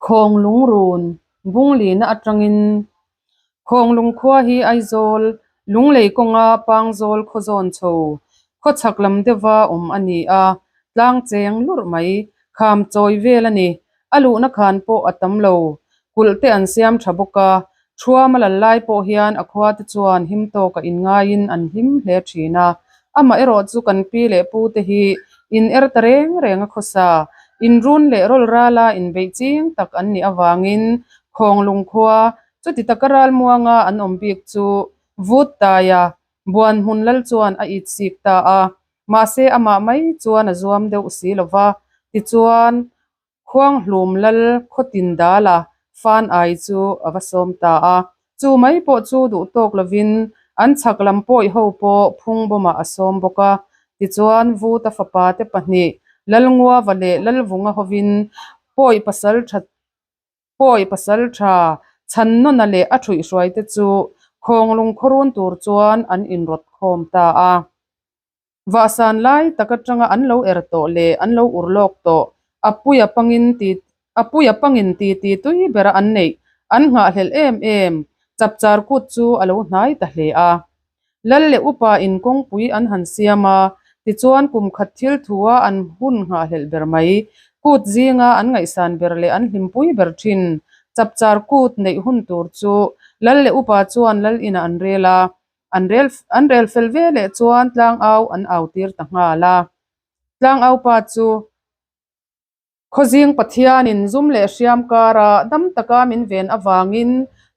Khawnglung run Bunglina atangin Khawnglung khua hi Aizawl, Lunglei kawnga Pangzawl khawzawn chho, khawchhak lam deuha awm a ni a, tlang cheng lurh mai, kham chawi vel a ni. A luhna khan pawh a tam lo. Kulh te an siam tha bawk a, Thuam a lal lai pawh hian a khua te chuan him tawka inngaiin an hlim hle thin a. Amaherawh chu kan pi leh pu te hi in er ta reng reng a khawsa, inrun leh rawl rala inbeih ching tak an nih avangin Khawnglung khua chuti taka ralmuanga an awm bik chu Vut Taia buan hmun lal chuan a itsik ta a. Mahse amah mai chuan a zuam deuh si lo va, tichuan Khuanghlum lal khawtin dala fan ai chu a va sawm ta a. Chu mai pawh chu duh tawk lovin an chhak lam pawi ho pawh phungbawmah a sawm bawk a. Tichuan Vuta fapa te pahnih Lalnguava leh Lalvunga hovin pawi pasal tha pawi pasal tha Chhannawna leh a thuihhruai te chu Khawnglung khawrun tur chuan an inrawt khawm ta a. Vahsan lai tak atanga an lo er tawh leh an lo ur lawk tawh, a puia pangin ti a puia pangin ti ti tui bera an neih an nghahhlelh em em chapchar kut chu a lo hnai ta hle a. Lal leh upa in kawngpui an han siam a, tichuan kum khat thil thua an hun nghahhlelh ber mai, kut zinga an ngaihsan ber leh an hlimpui ber thin chapchar kut neih hun tur chu lal leh upa chuan lal inah an rel a, An rel an rel fel ve leh chuan tlangau an au tir ta nghal a. Tlangau pa chu Khawzing Pathianin zum leh hriam kara dam taka min ven avangin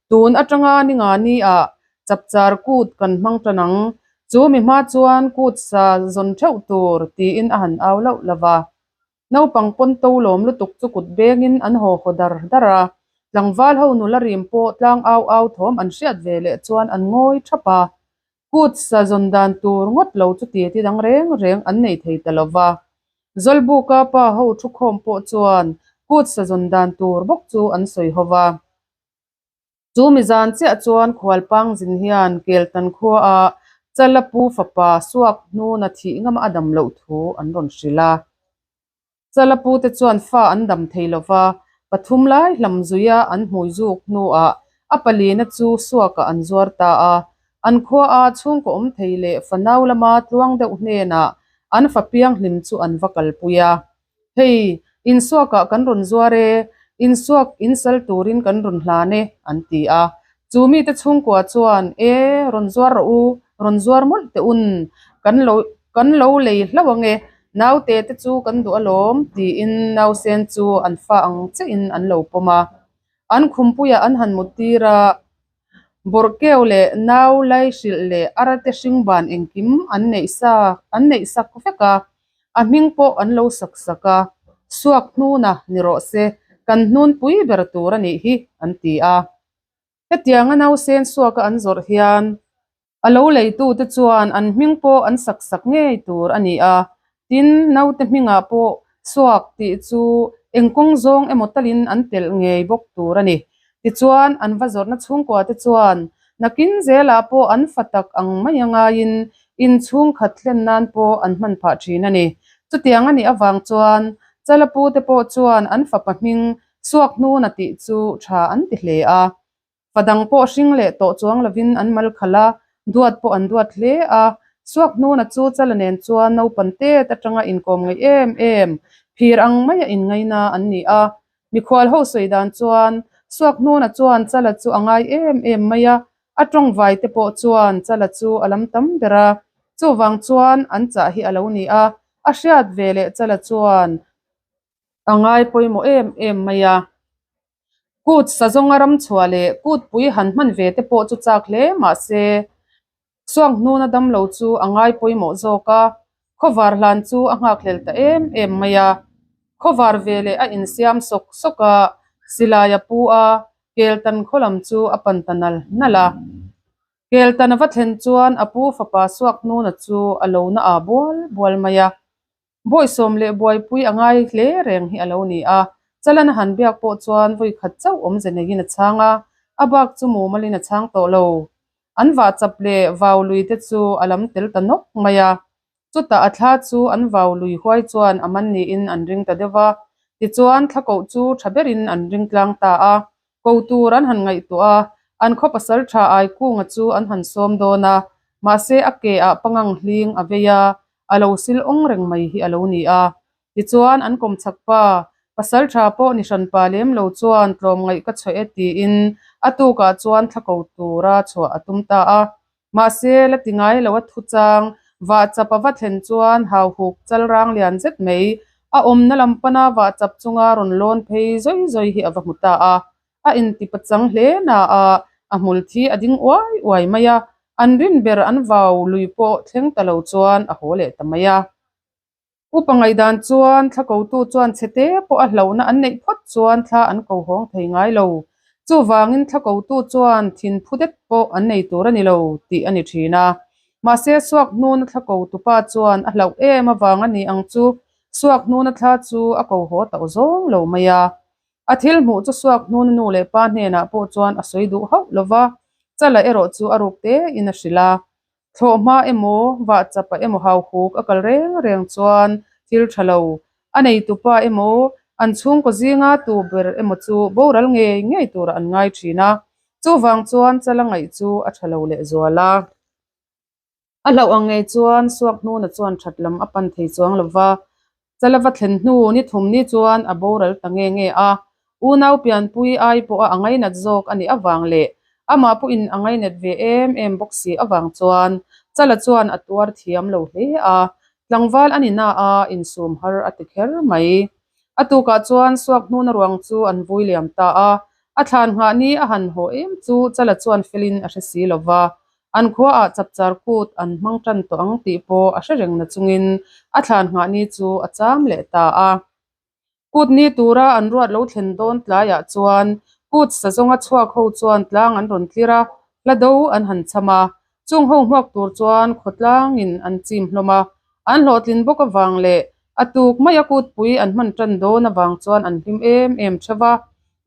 tun atanga ni nga ni ah chapchar kut kan hmang tan ang. Chu mi hma chuan kut sa zawn theuh tur tiin a han au loh lo va. Naupang pawn to lawm lutuk chu kut bengin an haw haw dar dar a, tlangval ho nula rim pawh tlang au au thawm an hriat ve leh chuan an ngawi thap a, kut sa zawn dan tur ngawt lo chu ti ti dang reng reng an nei thei ta lo va. Zawlbuka pa ho thukhawm pawh chuan kut sa zawn dan tur bawk chu an sawi ho va. Chu mi zan chiah chuan khualpang zin hian Keltan khuaah Chala pu fapa suak hnuna thih ngam a dam loh thu an rawn hrilh a. Chala pu te chuan fa an dam thei lo va, pathum lai hlam zuia an hmui zuk hnuah a palina chu suakah an zuar ta a. An khuaa chhungkaw awm thei leh fanau lama tluang deuh hnenah an fa pianghlim chu an va kalpui a. Hei, insuakah kan rawn zuar e, insuak insal turin kan rawn hlan e, an ti a. Chu mite chhungkua chuan, E, rawn zuar rawh u, rawn zuar mawlh teh un, kan lo kan lo lei hlauh ang e, naute te chu kan duh alawm, tiin nausen chu an fa ang chiahin an lo pawm a. An khumpuiah an han mut tir a, bawrhkeu leh nau laihrilh leh arate hringban engkim an neih sa an neih sak vek a, a hming pawh an lo sak sak a, Suak hnuna ni rawh se, kan hnunpui ber tur a nih hi, an ti a. Hetianga nausen suaka an zawrh hian A lo leitute chuan an hming pawh an sak sak ngei tur a ni a, tin, naute hmingah pawh suak tih chu eng kawng zawng emaw talin an telh ngei bawk tur a ni. Tichuan, an va zawrhna chhungkuate chuan nakin zelah pawh an fa tak ang mai a ngaiin inchhungkhat thlen nan pawh an hman phah thin a ni. Chutiang a nih avang chuan Chalapute pawh chuan an fapa hming suak hnuna tih chu tha an ti hle a. Fa dang pawh hring leh tawh chuang lovin an mal khalh a, duat pawh an duat hle a. Suak hnuna chu Chala nen chuan naupan tet atanga inkawm ngaih em em, phir ang maia inngaina an ni a. Mikhual ho sawi dan chuan Suak hnuna chuan Chala chu a ngai em em mai a, a tawngvai te pawh chuan Chala chu a lam tam ber a. Chuvang chuan an chah hi a lo ni a, a hriat ve leh Chala chuan a ngai pawimawh em em mai a. Kut sazawnga ram chhuah leh kutpui han hman ve te pawh chu chak hle mah se, Suang hnuna damlo chu a ngai pawimawh zawk a, khawvar hlan chu a nghakhlel ta em em mai a. Khawvar ve leh a insiam sawk sawk a, silai a pu a, Keltan khaw lam chu a pan ta nal nal a. Keltan a va thlen chuan a pu fapa Suak hnuna chu a lo na a bual bual mai a. Bawisawm leh buaipui a ngai hle reng hi a lo ni a, Chalan a han biak pawh chuan vawi khat chauh awmze neiin a chhang a, a bak chu mumalin a chhang tawh lo. An vah chap leh vau lui te chu a lam tel ta nawk mai a, chutah a thla chu an vau lui huai chuan a man niin an ring ta deuh va. Tichuan, thla koh chu tha berin an ring tlang ta a. Ko tur an han ngaihtuah a, an khaw pasal tha Aikunga chu an han sawm dawn a, mahse a ke ah pangang hling a vei a, a lo sil awng reng mai hi a lo ni a. Tichuan an kawmchhak pa, pasal tha pawh ni hran pa lem lo chuan tlawmngaih ka chhuah e tiin a tukah chuan thla ko tura chhuah a tum ta a. Mahse la ti ngai lo a thuchang vahchap a va thlen chuan hauhuk chalrang lian zet mai a awmna lam pana vahchap chunga rawn lawn phei zawi zawi hi a va hmu ta a. A inti pachang hle na a, a hmul thi a ding uai uai mai a, an rin ber an vau lui pawh thleng ta lo chuan a haw leh ta mai a. Upa ngaihdan chuan thla kotu chuan chhete pawh a hlauhna an neih phawt chuan thla an ko hawng thei ngai lo. Chuvangin thla kotu chuan thin phu det pawh an nei tur a ni lo tih a ni thin a. Mahse suak hnuna thla kotu pa chuan a hlauh em avang a ni ang chu suak hnuna thla chu a ko haw tauh zawng lo mai a. A thil hmuh chu suak hnuna nu leh pa hnenah pawh chuan a sawi duh hauh lo va, Chala erawh chu a ruk tein a hrilh a. Thlawh hma emaw, vah chapa emaw hauhuk a kal reng reng chuan thil tha lo. A neitupa emaw, an chhungkaw zinga tu ber emaw chu boral ngei ngei turah an ngai thin a. Chuvang chuan chala ngaih chu a tha lo lehzual a. A hlauh ang ngei chuan suak hnuna chuan that lam a pan thei chuang lo va. Chala va thlen hnu ni thum ni chuan a boral ta nge nge a, unau pianpui ai pawha a ngainat zawk a nih avang leh amah pawhin a ngainat ve em em bawk si avang chuan Chala chuan a tuar thiam lo hle a, tlangval a ni na a insum har a ti kher mai. A tukah chuan suak hnuna ruang chu an vui liam ta a, a thlan nghah ni a han haw em chu Chala chuan felin a hre si lo va, An khuaah chapchar kut an hmang tan tawh ang tih pawh a hre reng na chungin a thlan nghah ni chu a cham leh ta a. Kut ni tura an ruat lo thlen dawn tlaiah chuan kut sa zawnga chhuak ho chuan tlang an rawn tlir a, hla do an han cham a. Chung ho hmuak tur chuan khawtlangin an chim hlawm a, an hlawhtlin bawk avang leh a tuk maia kutpui an hman tan dawn avang chuan an hlim em em theuh a.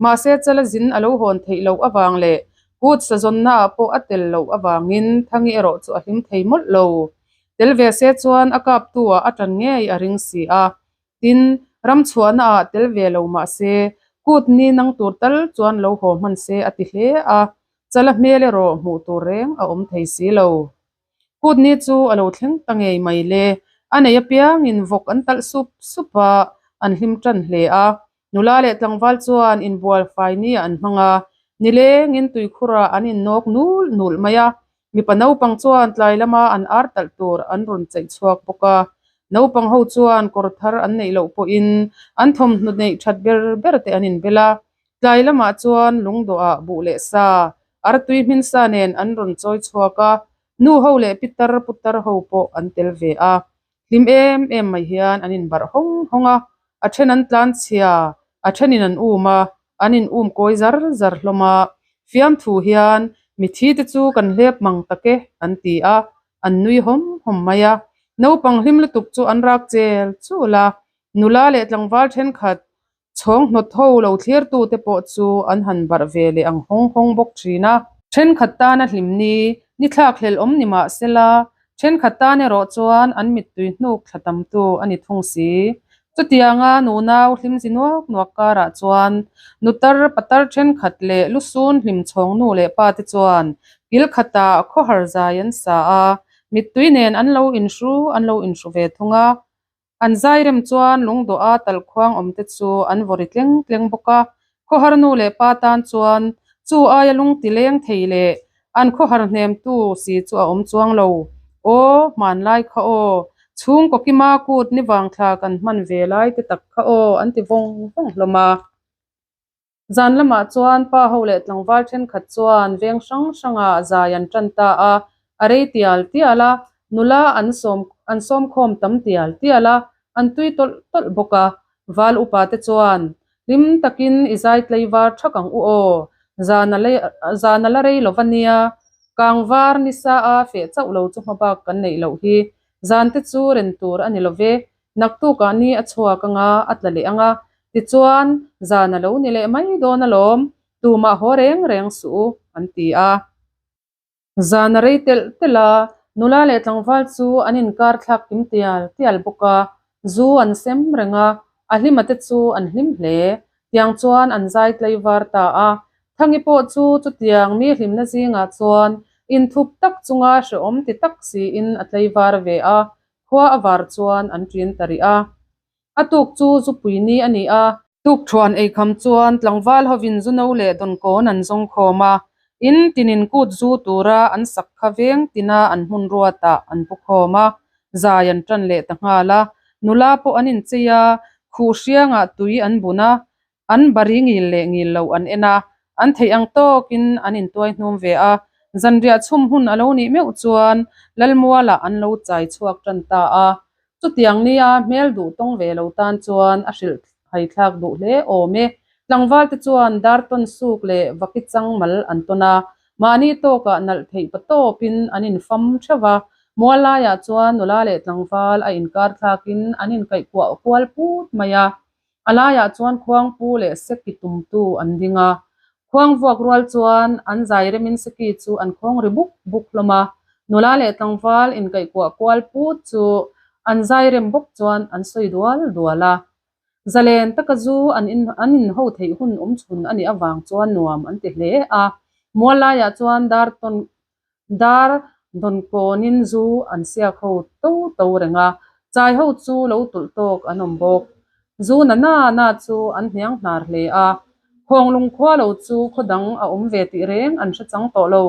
Mahse chala zin a lo hawn theih loh avang leh kut sazawnna ah pawh a tel loh avangin Thangi erawh chu a hlim thei mawlh lo. Tel ve se chuan a kaptu ah a tan ngei a ring si a. Tin, ram chhuahna ah tel ve lo mahse kut ni nang tur tal chuan lo haw hman se a ti hle a, chala hmel erawh hmuh tur reng a awm thei si lo. Kut ni chu a lo thleng ta ngei mai le. A nei apiangin vawk an talh sup sup a, an hlim tan hle a. Nula leh tlangval chuan inbual fai ni ah an hmang a, nilengin tuikhurah an innawk nul nul mai a. Mipa naupang chuan tlai lama an ar talh tur an rawn chaih chhuak bawk a. Naupang ho chuan kawr thar an neih loh pawhin an thawmhnaw neih that ber ber te an inbel a. Tlai lamah chuan lungdawhah buh leh sa, artui hmin sa nen an rawn chawi chhuak a, nu ho leh pitar putar ho pawh an tel ve a. Hlim em em mai hian an inbarh hawng hawng a, a then an tlan chhia, a thenin an um a, an in um kawi zar zar hlawm a. Fiamthu hian mithi te chu kan hlep mang tak e an ti a, an nui hawm hawm mai a. Naupang hlim lutuk chu an rak chel chul a, nula leh tlangval thenkhat Chhawng hnawt ho lo thlirtute pawh chu an han barh ve leh ang hawng hawng bawk thin a. Thenkhat tana hlim ni, ni thlak hlel awm ni mah sela, thenkhat tan erawh chuan an mittui hnuk thla tamtu a ni thung si. Chutianga nunau hlim zi nuak nuak karah chuan nutar patar thenkhat leh lusun hlim chhawng nu leh pa te chuan kil khatah khawhar zai an sa a, mittui nen an lo inhru an lo inhru ve thung a. An zai rem chuan lungdawha talkhuang awmte chu an vaw ri tleng tleng bawk a, khawhar nu leh pa tan chuan chu aia lung ti leng thei leh an khawhar hnemtu si chu a awm chuang lo. Aw, hmanlai kha aw, chhungkaw kima kut ni vangthla kan hman ve lai te tak kha aw an ti vawng vawng hlawm a. Zan lamah chuan pa ho leh tlangval thenkhat chuan veng hrang hrangah zai an tan ta a, a rei tial tial a, nula an sawm an sawmkhawm tam tial tial a, an tui tawlh tawlh bawk a. Val upa te chuan, Hlim takin i zai tlaivar thak ang u aw, zan a zan a la rei lova nia, kangvar nisa a feh chauh lo chu hmabak kan neih loh hi, zan te chu ren tur a ni lo ve, Naktukah ni a chhuak anga a tla leh anga, tichuan zan a lo ni leh mai dawn alawm, tumah haw reng reng suh u, an ti a. Zan a rei telh telh a, nula leh tlangval chu an inkar thlak kim tial tial bawk a, zu an sem reng a. A hlima te chu an hlim hle. Tiang chuan an zai tlaivar ta a. Thangi pawh chu chutiang mi hlimna zingah chuan inthup tak chunga hrehawm ti tak siin a tlaivar ve a, khua a var chuan an ṭin ta rih a. A tuk chu zupui ni a ni a. Tukṭhuan eikham chuan tlangval hovin zu no leh dawnkawn an zawng khawm a, in tinin kut zu tura an sak kha veng tina an hmun ruatah an pu khawm a, zai an ṭan leh ta nghal a. Nula pawh an inchei a, khuh hriangah tui an bun a, An bari ngil leh ngil loh an en a, an theih ang tawkin an intuai hnum ve a. Zanriah chhum hun a lo nih meuh chuan Lalmualah an lo chai chhuak tan ta a. Chutiang nia hmel duh tawng ve lo tan chuan a hrilh haithlak duh hle awm e. Tlangval te chuan dar tawn suk leh vaki chang mal an tawn a, mahni tawkah nalh theih pa tawpin an infam theuh a. Mual laiah chuan nula leh tlangval a inkar thlakin an inkaihkuah kual put mai a. A laiah chuan khuangpu leh seki tumtu an ding a, khuang vuak rual chuan an zai remin seki chu an khawng ri buk buk hlawm a, nula leh tlangval inkaihkuah kual put chu an zai rem bawk chuan an sawi dual dual a. Zalen taka zu an in an inho theih hun awm chhun a nih avang chuan nuam an ti hle a, mual laiah chuan dar tawn Dar dawnkawnin zu an siak ho to to reng a, chai ho chu lo tulh tawk an awm bawk. Zu na na na chu an hniang hnar hle a, Khawnglung khua lo chu khaw dang a awm ve tih reng an hre chang tawh lo.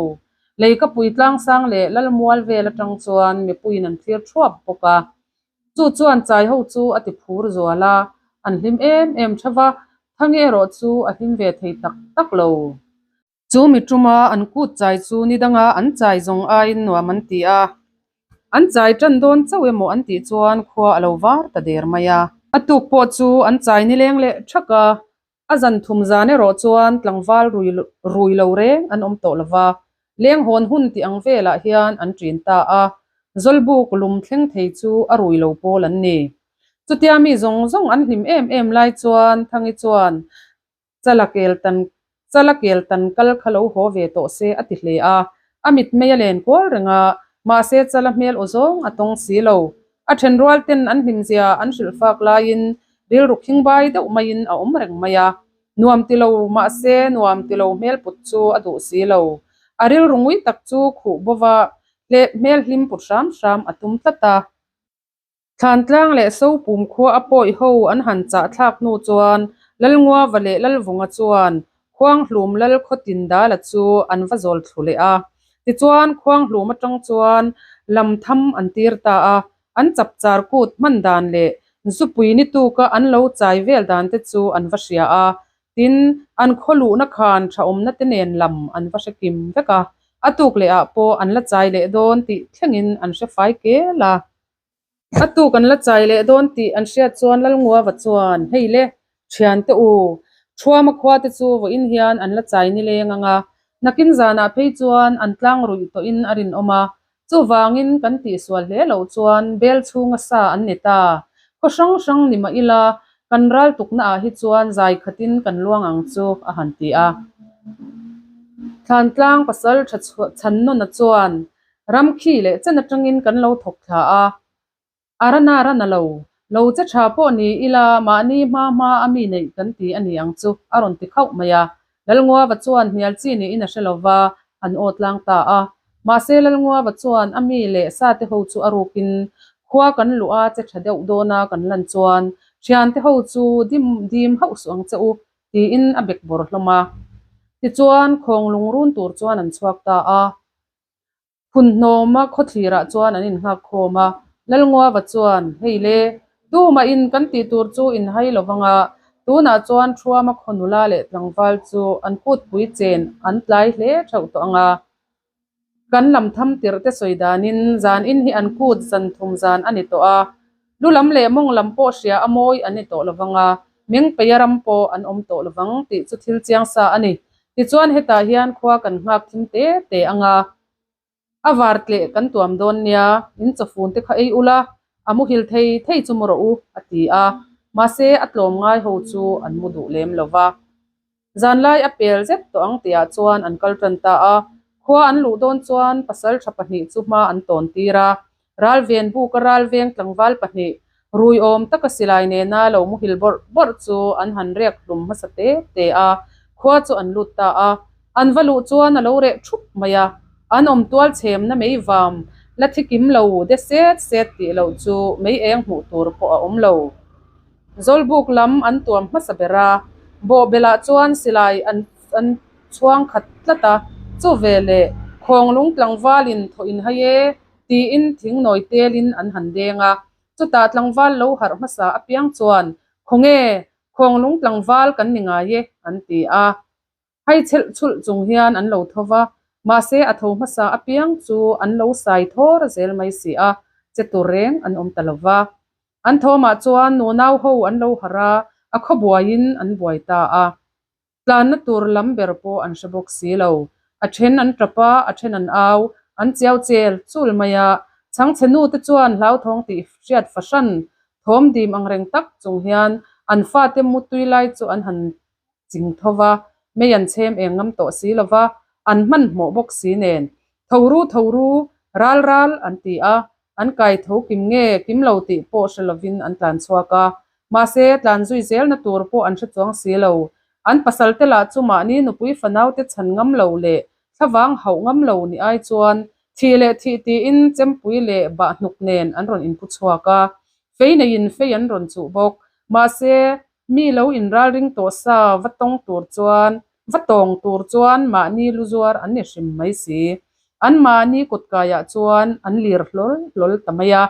Leikapui tlangsang leh Lalmual vel atang chuan mipuiin an thlir thuap bawk a. Chu chuan chai ho chu a ti phur zual a, an hlim em em theuh va, Thangi erawh chu a hlim ve thei tak tak lo. Chu mi tuma an kut chai chu ni danga an chai zawng aiin nuam an ti a, an chai tan dawn chauh emaw an tih chuan khua a lo var ta der mai a. A tuk pawh chu an chai nileng leh thak a, a zan thum zan erawh chuan tlangval rui rui lo reng an awm tawh lo va, leng hawn hun tih ang velah hian an ṭin ta a, Zawlbuk lum thleng thei chu a rui lo pawl an ni. Chutia mi zawng zawng an hlim em em lai chuan Thangi chuan Chala kel tan Chala kel tan kal kha lo haw ve tawh se a ti hle a, a mitmei a len kual reng a, mahse Chala hmel aw zawng a tawng si lo. A thenrual ten an hlimzia an hrilh fak laiin rilru khingbai deuh maiin a awm reng mai a, nuam ti lo mahse nuam ti lo hmel put chu a duh si lo. A rilru ngui tak chu khuh bova hmel hlim put hram hram a tum tlat a. Thlantlang leh Sopum khua a pawi ho an han chah thlak hnu chuan Lalnguava leh Lalvunga chuan Khuanghlum Lal Khawtin Dala chu an va zawl thlu leh a. Tichuan Khuanghlum atang chuan lam tham an tir ta a, an chapchar kut hman dan leh zupui ni tuka an lo chai vel dan te chu an va hria a, Tin, an khaw luhna khan thaawmna te nen lam an va hre kim vek a, a tuk leh ah pawh an la chai leh dawn tih thlengin an hre fai kel a. A tuk an la chai leh dawn tih an hriat chuan Lalnguava chuan, Hei le, thiante u, Thuama khua te chu vawiin hian an la chai nileng ang a, nakin zanah phei chuan an tlang ruih tawhin a rinawm a, Chuvangin kan tihsual hle loh chuan bel chhunga sa an ni ta. Khaw hrang hrang ni mah ila, kan ral tuknaah hi chuan zai khatin kan luang ang chu, a han ti a. Thlantlang pasal tha chhannawna chuan ram khi leh chen atangin kan lo thawk thla a. A rana rana lo, lo che tha pawh ni ila mahni hma hma a mi neih kan ti a ni ang chu, a rawn ti khauh mai a. Lalnguava chuan hnial chi niin a hre lo va, an aw tlang ta a. Mahse Lalnguava chuan a mi leh sate ho chu a rukin khua kan luh a che tha deuh dawna kan lan chuan thiante ho chu dim dim hauh suh ang che u, tiin a bekbawr hlawm a. Tichuan khawng lungrun tur chuan an chhuak ta a. Phunhnawma khawthlirah chuan an innghak khawm a, Lalnguava chuan, Hei le, tumahin kan tih tur chu inhai lo vang a, tunah chuan Thuama khaw nula leh tlangval chu an kutpui chen an tlai hle theuh tawh ang a, kan lam tham tirh te sawi danin zan in hi an kut zan thum zan a ni tawh a, lu lam leh mawng lam pawh hria a mawi an ni tawh lo vang a, Mengpeia ram pawh an awm tawh lo vang tih chu thil chiang sa a ni. Tichuan hetah hian khua kan nghak thim te te ang a, a var tleh kan tuam dawn nia, in chawfun te kha ei ula, a muhil thei thei chu mu rawh u, a ti a. Mahse a tlawm ngai ho chu an mu duh lem lo va. Zanlai a pel zet tawh ang tihah chuan an kal tan ta a, khua an luh dawn chuan pasal tha pahnih chu hma an tawn tir a, Ralven buka ralveng tlangval pahnih, Rui awm taka silai nena lo muhil bawrh bawrh chu an han riak hlum hmasa te te a, khua chu an lut ta a. An va luh chuan a lo reh thup mai a, an awm tual chhemna mei vam la thi kim lo de set set tih loh chu mei eng hmuh tur pawh a awm lo. Zawlbuk lam an tuam hmasa ber a, bawhbelah chuan silai an an chhuang khat tlat a, chu veleh Khawnglung tlangvalin thaw in hai e tiin thing nawi telin an han deng a, chutah tlangval lo harh hmasa apiang chuan Khawnge, Khawnglung tlangval kan ni ngai e an ti a. Hai chelh chulh chung hian an lo tho va, mahse a tho hmasa apiang chu an lo sai thawr zel mai si a, che tur reng an awm ta lo va. An thawmah chuan nunau ho an lo harh a, a khaw buaiin an buai ta a. Tlanna tur lam ber pawh an hre bawk si lo. A then an tap a, a then an au, an chiau chel chul mai a. Chhangchhe nu te chuan hlauthawng tih hriat fahran thawm dim angreng tak chung hian an fate mutui lai chu an han ching tho va, mei an chhem eng ngam tawh si lo va, an hmanhmawh bawk si nen. Tho ru tho ru, ral ral an ti a, an kai tho kim nge kim lo tih pawh hre lovin an tlan chhuak a. Mahse, tlan zui zelna tur pawh an hre chuang si lo. An pasal te lah chu mahni nupui fanau te chhan ngam lo leh thlavang hauh ngam lo ni ai chuan thih leh thih tiin chempui leh bahhnuk nen an rawn inpu chhuak a, fei neiin fei an rawn chuh bawk. Mahse, Mi lo inralring tawh sa va tawng tur chuan va tawng tur chuan mahni lu zuar an ni hrim mai si. An mahni kutkaiah chuan an lir hlawl hlawl ta mai a.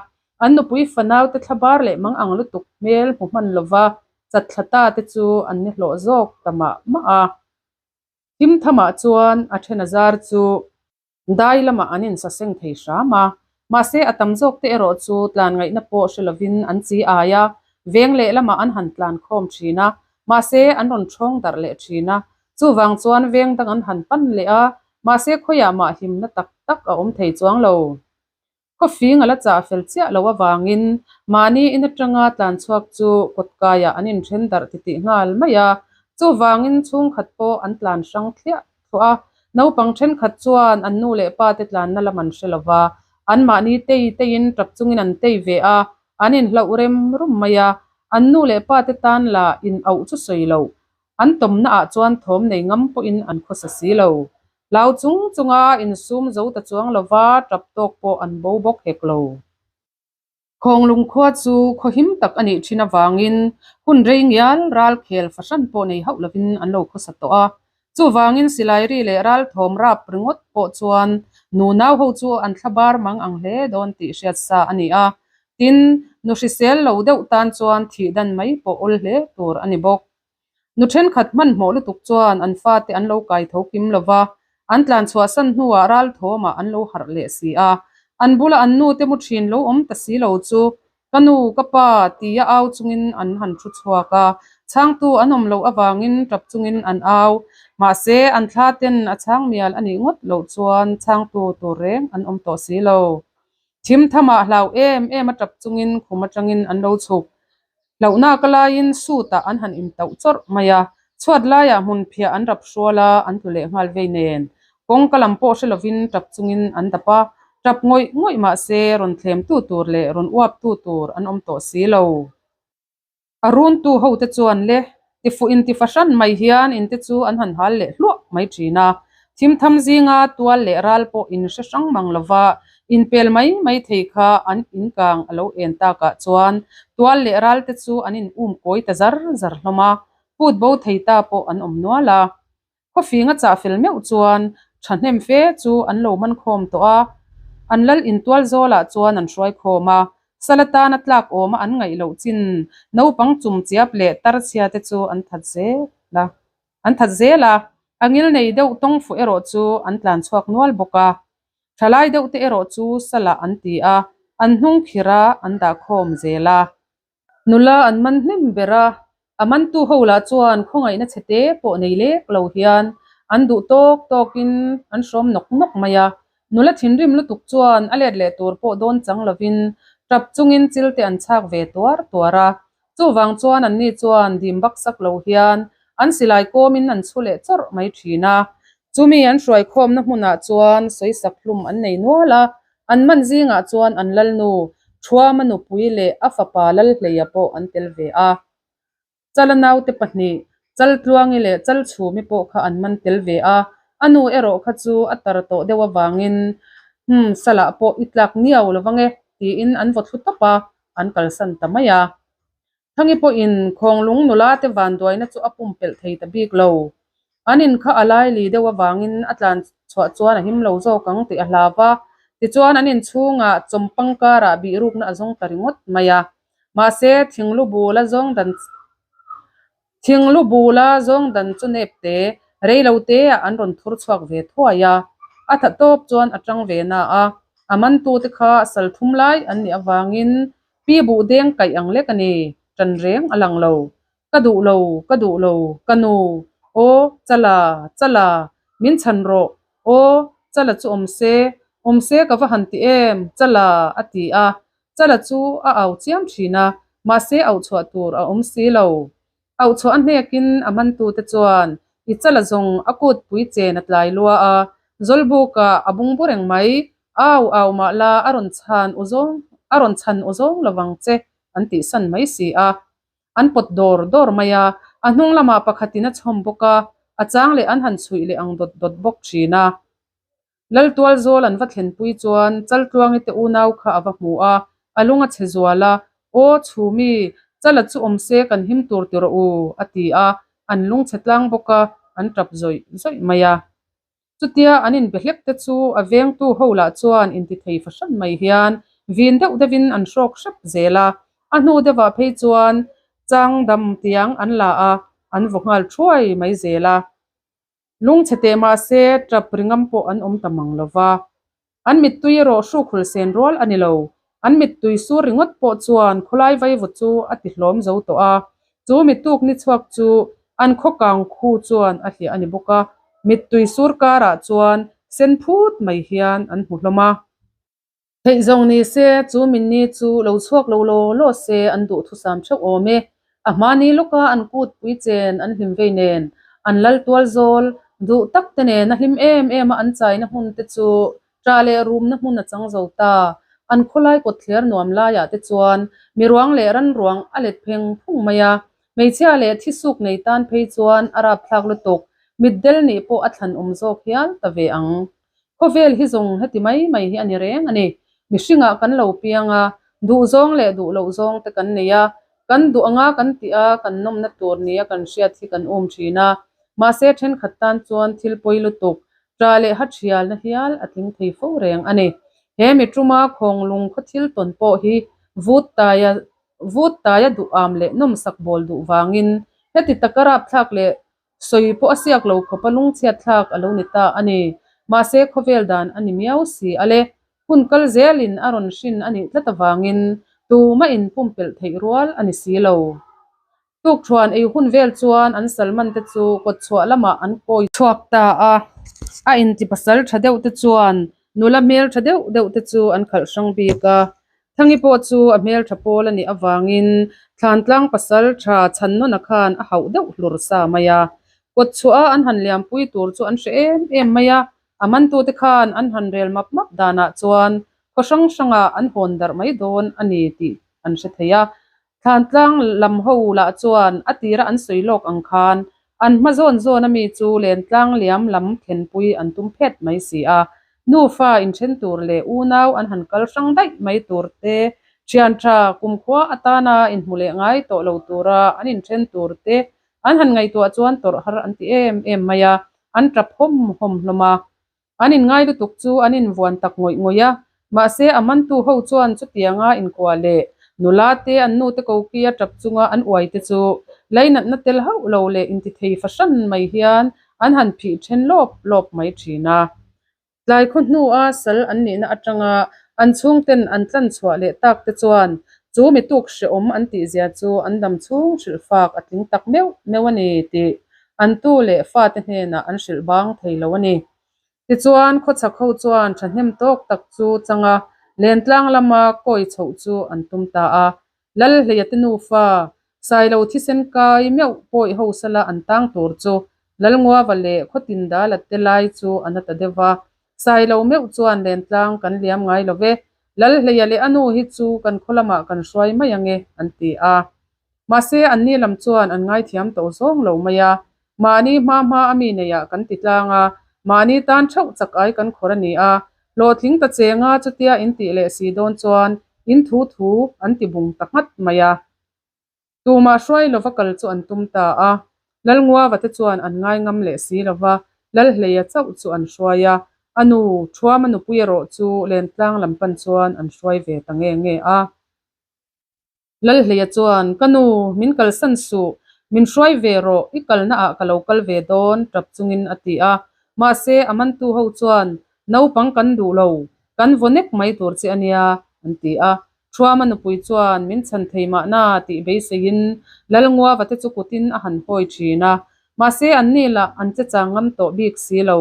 An nupui fanaute thlabar leh mang ang lutuk hmel hmu hman lova chatthla ta te chu an ni hlawh zawk ta mah mah a. Thimthamah chuan a then a zar chu. Dai lamah an insaseng thei hram a, mahse a tam zawk te erawh chu tlan ngaihna pawh hre lovin an chi ai a, veng leh lamah an han tlan khawm thin a, mahse an rawn thawng darh leh thin a, chuvang chuan veng dang an han pan leh a, mahse khawiah mah himna tak tak a awm thei chuang lo. Khawfing a la chah fel chiah loh avangin mahni in atanga tlan chhuak chu kawtkaiah an inthen darh titih nghal mai a, chuvangin chhungkhat pawh an tlan hrang thliah thluah a. Naupang thenkhat chuan an nu leh pa te tlanna lam an hre lo va, anmahni tei teiin tap chungin an tei ve a, an inhlauh rem rum mai a, an nu leh pa te tan lah in auh chu sawi loh An tawmnaah chuan thawm nei ngam pawhin an khawsa si lo. Hlau chung chunga insum zo ta chuang lova tap tawk pawh an bo bawk hek lo. Khawnglung khua chu khaw him tak a nih thin avangin hun rei ngial ral khel fahran pawh nei hauh lovin an lo khawsa tawh a. Chuvangin silai ri leh ral thawm rap ringawt pawh chuan nunau ho chu an thla bar mang ang hle dawn tih hriat sa a ni a. Tin, nu hrisel lo deuh tan chuan thih dan mai pawh awl hle tur a ni bawk. Nu thenkhat hmanhmawh lutuk chuan an fate an lo kai tho kim lo va, an tlan chhuahsan hnuah ral thawmah an lo harh leh si a. An bula an nute mu thin lo awm ta si lo chu, Ka nu, ka pa, tia au chungin an han thu chhuak a. Chhangtu an awm loh avangin tap chungin an au. Mahse, an thla ten a chhang mial a nih ngawt loh chuan chhangtu tur reng an awm tawh si lo. Thim thamah hlau em em a tap chungin khum atangin an lo chhuk. Hlauhnak a laiin suit ah an han intauh chawrh mai a, chhuat laiah hmun phiah an rap hrual a, an tlu leh nghal vei nen. Kawngka lam pawh hre lovin tap chungin an dap a, tap ngawih ngawih mahse rawn thlemtu tur leh rawn uaptu tur an awm tawh si lo. A runtu hote chuan le tifuh inti fahran mai hian inte chu an han hal leh hluah mai thin a. Thimtham zinga tual leh ral pawh in hre hrang mang lova inpel mai mai thei kha an inkang a lo en takah chuan tual leh ral te chu an in um kawi ta zar zar hlawm a, put bo thei ta pawh an awm nual a. Khawfing a chah fel meuh chuan thahnem fe chu an lo man khawm tawh a, an lal intual zawlah chuan an hruai khawm a, sal atana tlak awma an ngaih loh chin naupang chum chiap leh tar chhia te chu an that zel a, an that zel a, a ngil nei deuh tawng fuh erawh chu an tlan chhuak nual bawk a, thalai deuh te erawh chu salah an ti a, an hnung khirh a, an dah khawm zel a. Nula an man hnem ber a, a mantu ho lah chuan khawngaihna chhe te pawh nei lek lo hian an duh tawk tawkin an hrawm nawk nawk mai a. Nula thinrim lutuk chuan a let leh tur pawh dawn chang lovin tap chungin chil te an chhak ve tuar tuar a. Chuvang chuan anni chuan dim baksak lo hian an silai kawmin an chhu leh chawrh mai thin a. Chumi an hruaikhawmna hmunah chuan sawisak hlum an nei nual a, an man zingah chuan an lalnu. Thuama nupui leh a fapa Lalhleia pawh an tel ve a. Chala naute pahnih, Chaltluangi leh Chalchhumi pawh kha an man tel ve a, a nu erawh kha chu a tar tawh deuh avangin, Hum, salah pawh i tlak niau lo vang e, tiin an vaw thlu tawp a, an kalsan ta mai a. Thangi pawhin Khawnglung nula te vanduaina chu a pumpelh thei ta bik lo. An in kha a laili deuh avangin a tlan chhuah chuan a him lo zawk ang tih a hlau va, tichuan an inchhungah chawmpang karah bihrukna a zawng ta ringawt mai a. Mahse, thinglu bula zawng dan thinglu bula zawng dan chu nep te, rei lo teah an rawn thur chhuak ve thuai a. A tha tawp chuan a tang ve na a, a mantute kha sal thum lai an nih avangin pi buh deng kaih ang lek a ni, tan reng a lang lo. Ka duh lo, ka duh lo, ka nu, aw, Chala, Chala, min chhan rawh, aw, Chala chu awm se, awm se ka va han ti em, Chala, a ti a, Chala chu a au chiam thin a, mahse auh chhuah tur a awm si lo. Auh chhuah a hnekin a mantute chuan i Chala zawng a kut pui chen a tlai lua a, Zawlbukah a bungbu reng mai, au au mah la a rawn chhan u zawng a rawn chhan u zawng lovang che an tihsan mai si a. An pawt dawr dawr mai a, a hnung lamah pakhatin a chhawm bawk a, a chang leh an han chhuih leh ang dawt dawt bawk thin a. Laltual zawl an va thlenpui chuan Chaltluangi te unau kha a va hmu a, a lung a chhe zual a, Aw Chhumi, Chala chu awm se kan him tur ti rawh u, a ti a, an lung chhe tlang bawk a, an tap zawih zawih mai a. Chutia an inbe hlek te chu a vengtu ho lah chuan intithei fahran mai hian vin deuh deuhin an hrawk hrep zel a, a hnu deuhah phei chuan chang dam tiang an la a, an vaw nghal thuai mai zel a. Lungchhe teh mahse tap ringam pawh an awm ta mang lo va. An mittui erawh hruk hul sen rual a ni lo. An mittui sur ringawt pawh chuan khawlai vaivaw chu a ti hlawm zo tawh a. Chu mituk ni chhuak chu an khaw kang khu chuan a hliah a ni bawk a. Mittui sur karah chuan sen phut mai hian an hmu hlawm a. Theih zawng ni se, chu minni chu lo chhuak lo law law se an duhthusam theuh awm e. A hmani lawka an kut pui chen an hlim vei nen, an lal tual zawl duh tak te nen a hlim em em a an chaina hmun te chu ṭah leh rumna hmun a chang zo ta. An khawlai kawtthler nuam laiah te chuan miruang leh ranruang a let pheng phung mai a, hmeichhia leh thisuk nei tan phei chuan a rapthlak lutuk, mitdel nih pawh a thlan awm zawk hial ta ve ang. Khawvel hi zawng heti mai mai hi a ni reng a ni. Mihringah kan lo piang a, duh zawng leh duh loh zawng te kan nei a, kan duh anga kan tih a, kan nawmna tur nia kan hriat hi kan um thin a. Mahse thenkhat tan chuan thil pawi lutuk, ṭah leh ha ṭhialna hial a tling thei fo reng a ni. He mi ṭuma khawnglung khaw thil tawn pawh hi vut taia vut taia duh am leh nawmsak bawl duh vangin heti taka rapthlak leh Sawi pawh a siak lo khawp a lungchhiat thlak a lo ni ta a ni. Mahse khawvel dan a ni miau si a le. Hun kal zelin a rawn hrin a nih tlat avangin tumah in pumpelh theih rual a ni si lo. Tukthuan ei hun vel chuan an Salman te chu kawtchhuah lamah an kawi chhuak ta a. A inti pasal tha deuh te chuan nula hmel tha deuh deuh te chu an khalh hrang bik a. Thangi pawh chu a hmeltha pawl a nih avangin Thlantlang pasal tha Chhannawna khan a hauh deuh hlur sa mai a. Kawtchhuah a an han liampui tur chu an hre em em mai a, a mantute khan an han rel map map danah chuan khaw hrang hrangah an hawn darh mai dawn a ni tih an hre thei a. Thlantlang lam ho lah chuan a tira an sawi lawk ang khan an hma zawn zawn ami chu lentlang liam lam thlenpui an tum phet mai si a. Nufa inthen tur leh unau an han kal hrang daih mai tur te, thian tha kumkhua atana inhmu leh ngai tawh lo tura an inthen tur te an han ngaihtuah chuan tawrh har an ti em em mai a, an tap hawm hawm hlawm a. An inngai lutuk chu an invuan tak ngawih ngawih a, mahse a mantu ho chuan chutianga inkuah leh nula te an nute koki a tap chunga an uai te chu lainatna tel hauh lo leh intithei fahran mai hian an han phih then lawp lawp mai thin a. Tlai khaw hnua sal an nihna atanga an chhungten an tlan chhuah leh tak te chuan chu mi tuk hrehawm an tihzia chu an dam chhung hrilh fak a tling tak meuh meuh a ni tih an tu leh fate hnenah an hrilh bang thei lo a ni. Tichuan, khawchhak ho chuan thahnem tawk tak chu changa lentlang lama kawi chhoh chu an tum ta a. Lalhleia te nufa, Sailo thisen kai meuh pawi ho sala an tang tur chu Lalnguava leh Khawtindala te lai chu a na ta deuh va. Sailo meuh chuan lentlang kan liam ngai lo ve. Lalhleia leh a nu hi chu kan khaw lamah kan hruai mai ang e, an ti a. Mahse, anni lam chuan an ngaithiam tawh zawng lo mai a. Mahni hma hma a mi neiah kan ti tlang a, mahni tan theuh chak ai kan khawr a ni a. Hlawhtling ta chenga chutia in tih leh si dawn chuan in thu thu an ti bung ta nghat mai a. Tumah hruai lova kal chu an tum ta a, Lalnguava te chuan an ngai ngam leh si lova, Lalhleia chauh chu an hruai a, a nu Thuama nupui erawh chu Lentlang lam pan chuan an hruai ve ta nge nge a. Lalhleia chuan, Ka nu, min kalsan suh, min hruai ve rawh, i kalna ah ka lo kal ve dawn, tap chungin a ti a. Mahse, a mantu ho chuan, Naupang kan duh lo, kan vaw nek mai tur che a nia, an ti a. Thuama nupui chuan min chhan thei mahna tih beiseiin Lalnguava te chu kutin a han hawi thin a, mahse anni lah an che chang ngam tawh bik si lo.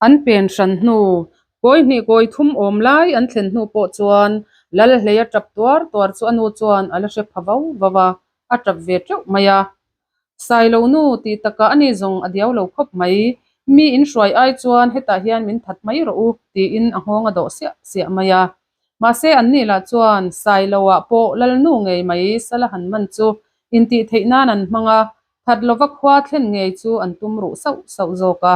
An pen hran hnu, kawi hnih kawi thum awm lai an thlen hnu pawh chuan Lalhleia tap tuar tuar chu a nu chuan a la hre pha vau vau a, a tap ve teuh mai a. Sailo nu tih takah ani zawng a diau lo khawp mai, mi in hruai ai chuan hetah hian min that mai rawh u tiin a nghawng a dawh siah siah mai a. Mahse anni lah chuan Sailoah pawh Lalnu ngei mai sala han man chu intih theih nan an hmang a, that lova khua thlen ngei chu an tum ruh sauh sauh zawk a.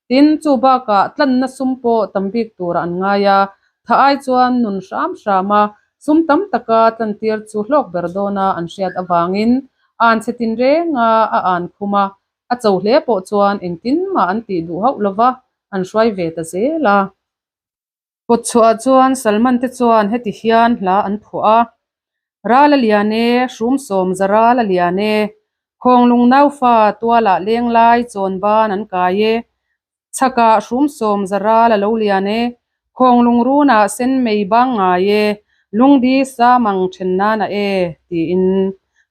Tin, chu bakah tlanna sum pawh tam bik turah an ngai a, tha ai chuan nun hram hram a, sum tam taka tlantir chu hlawk ber dawna an hriat avangin an chhe tin renga a an khum a, a cho hle pawh chuan engtin mah an tih duh hauh lova an hruai ve ta zel a. Kawtchhuah chuan Salman te chuan heti hian hla an phuah a, Ral a lian e, hrum sawm za ral a lian e, Khawnglung naufa tualah leng lai chawn ban an kai e, Chhakah hrum sawm za ral a lo lian e, Khawnglung runah sen mei bang ngai e, Lungdi sa mang then nan a e, tiin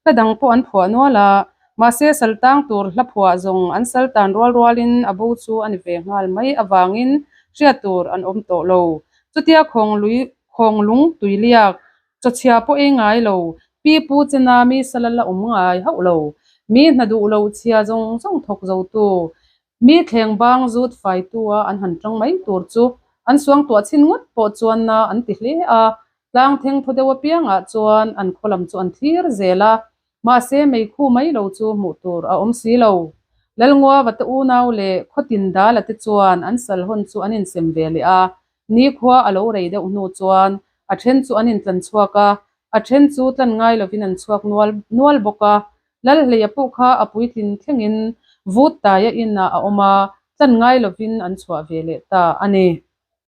hla dang pawh an phuah nual a, mahse saltang tur hla phuah zawng an saltan rual rualin a bo chu a ni ve nghal mai avangin hriat tur an awm tawh lo. Chutia khawnglui khawnglung tuiliak chawchhia pawh ei ngai lo, pi pu chena mi sala la awm ngai hauh lo, mi hna duh lo chhia zawng zawng thawk zo tu, Mi thleng bang zut faitu a an han tang mai tur chu an suangtuah chhin ngawt pawh chuan na an ti hle a, tlang theng thaw deuh apiangah chuan an khaw lam chu an thlir zel a, mahse meikhu mai lo chu hmuh tur a awm si lo. Lalnguava te unau leh khawtin dala te chuan an sal hawn chu an insem ve leh a, nikhua a lo rei deuh hnu chuan a then chu an intlan chhuak a, a then chu tlan ngai lovin an chhuak nual nual bawk a, Lalhleia pawh kha a puitlin thlengin vut taia inah a awm a, tlan ngai lovin an chhuah ve leh ta a ni.